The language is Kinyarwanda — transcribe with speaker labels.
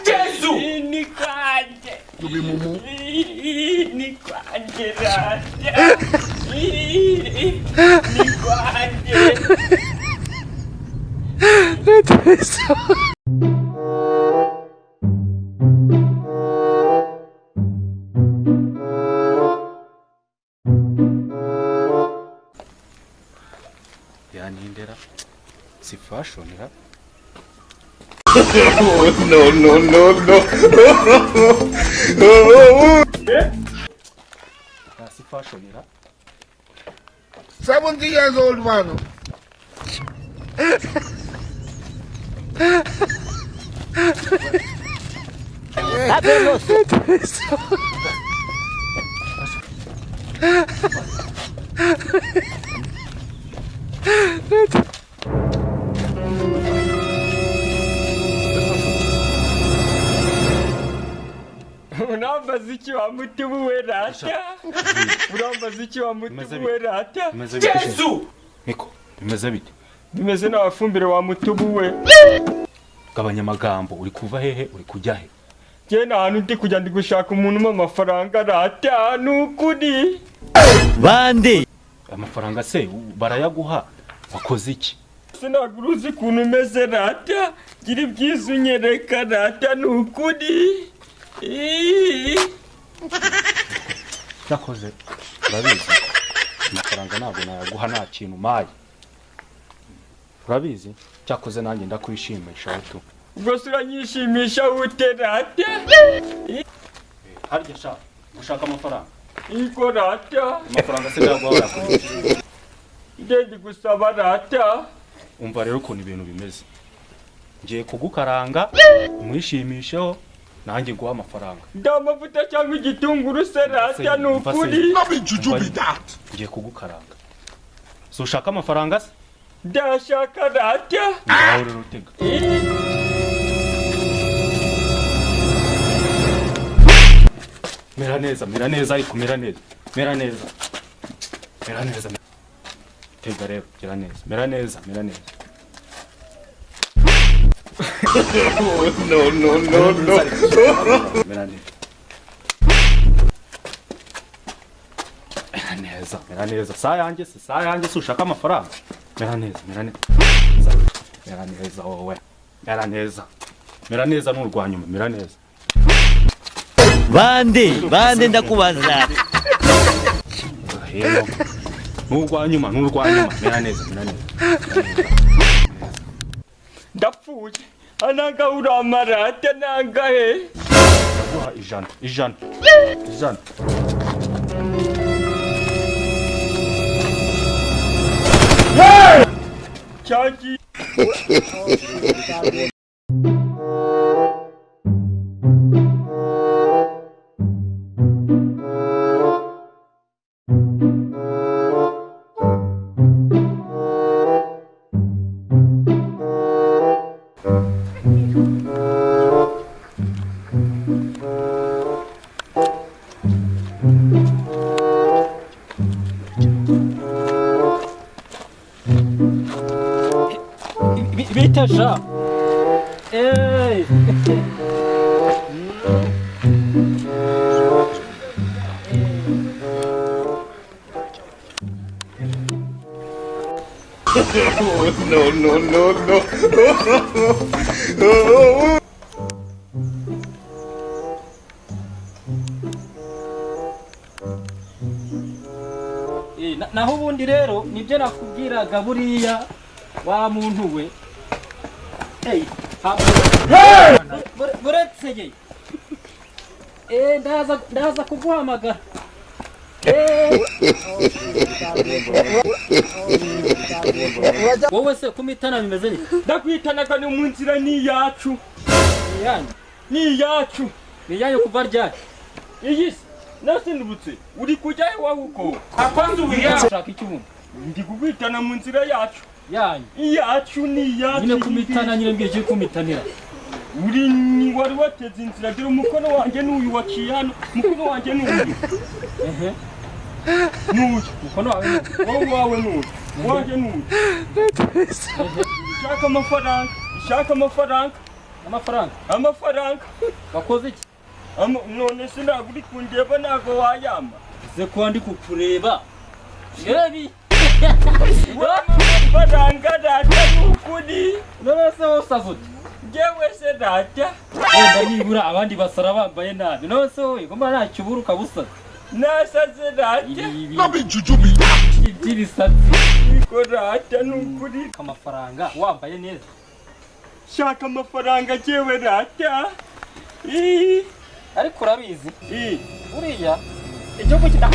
Speaker 1: Jesu!
Speaker 2: You be mumu.
Speaker 3: Yanindera si fashion ra.
Speaker 2: No, no, no, no.
Speaker 3: Si fashion ra.
Speaker 2: 70 years old man.
Speaker 1: Urambaza iki wa mutima we rata? Urambaza iki wa mutima we rata? Jesu!
Speaker 3: Niko, bimeze bite?
Speaker 1: Bimeze nta fumbire wa mutubu we.
Speaker 3: Gabanya amagambo, uri kuva hehe, uri kujya he?
Speaker 1: Jye nta hantu ndi kujya, ndi gushaka umuntu umpa amafaranga rata, ni ukuri.
Speaker 4: Bande!
Speaker 3: Amafaranga se barayaguha wakoze iki?
Speaker 1: Sinagura uzi ukuntu umeze rata, gira ibyiza unyereka rata, ni ukuri.
Speaker 3: Nakoze urabizi amafaranga ntabwo nayaguha nta kintu maye, urabizi. Cyakoze nanjye ndakwishimisha tu.
Speaker 1: Ubwo se uranyishimisha ute rata?
Speaker 3: Harya sha gushaka amafaranga
Speaker 1: Iko rata.
Speaker 3: Amafaranga se ndaguha wakoze iki?
Speaker 1: Ndi gusaba rata.
Speaker 3: Umva rero ukuntu ibintu bimeze, ngiye kugukaranga umwishimisheho nanjye guha amafaranga.
Speaker 1: Ndamavuta cyangwa igitunguru se rata, ni ukuri.
Speaker 3: Ngiye kugukaranga. So ushaka amafaranga se?
Speaker 1: Ndashaka rata.
Speaker 3: Ngaho rero utega. Mera neza, mera neza ariko mera neza. Mera neza. Mera neza. Tega rero, gira neza. Mera neza, mera neza.
Speaker 2: No, no, no, no.
Speaker 3: Mera neza. Mera neza, mera neza. Saa yanjye se, saa yanjye se ushaka amafaranga. Mera neza, mera neza. Mera neza wowe. Mera neza. Mera neza n'urwanyuma, mera neza.
Speaker 4: Bande, bande ndakubaza.
Speaker 3: Hero. N'urwanyuma, n'urwanyuma. Mera neza, mera neza.
Speaker 1: Ndapfuye. Ananga uramarata nangahe?
Speaker 3: Ndaguha ijana, ijana, ijana.
Speaker 1: Cyaki.
Speaker 5: Bita sha. Ey.
Speaker 2: No, no, no, no.
Speaker 5: Naho ubundi rero nibyo nakubwiraga buriya wa muntu we. Hey, buretse ndaza kuguhamagara. Wowe se kumitana bimeze bite?
Speaker 1: Ndakwitanaga ni mu nzira ni yacu.
Speaker 5: Ni yanyu.
Speaker 1: Ni yacu.
Speaker 5: Ni yanyu kuva ryari?
Speaker 1: Iyi se Nasindutse, uri kujya iwawe uko?
Speaker 5: Ushaka iki ubundi?
Speaker 1: Ndi kukwitana mu nzira yacu.
Speaker 5: Yanyu?
Speaker 1: Iyacu ni iyacu.
Speaker 5: Nyine kumitana, nyine mbwira icyo kumitanira.
Speaker 1: Uri wari wateze inzira. Dore umukono wanjye n'uyu waciye hano, umukono wanjye n'uyu.
Speaker 5: Ehe.
Speaker 1: N'uyu.
Speaker 5: Umukono wawe ni
Speaker 1: Wowe wawe n'uyu, wanjye n'uyu. Shaka amafaranga, shaka amafaranga.
Speaker 5: Amafaranga?
Speaker 1: Amafaranga.
Speaker 5: Wakoze iki?
Speaker 1: None se ntabwo uri kundeba? Ntabwo wayama?
Speaker 5: Ze kuba ndi kukureba yebi.
Speaker 1: Amafaranga data, ni ukuri.
Speaker 5: None se wowe usaze ute?
Speaker 1: Njyewe se data?
Speaker 5: Wenda nibura abandi basara bambaye nabi, none se wowe ngomba ntacyo ubura ukaba usaze?
Speaker 1: Nasaze data?
Speaker 5: Ibi
Speaker 2: No be juju be.
Speaker 5: by'ibisatsi.
Speaker 1: Niko data, ni ukuri.
Speaker 5: Amafaranga wambaye neza.
Speaker 1: Shaka amafaranga njyewe data. Ii,
Speaker 5: Ariko urabizi,
Speaker 1: ii.
Speaker 5: buriya igihugu kita.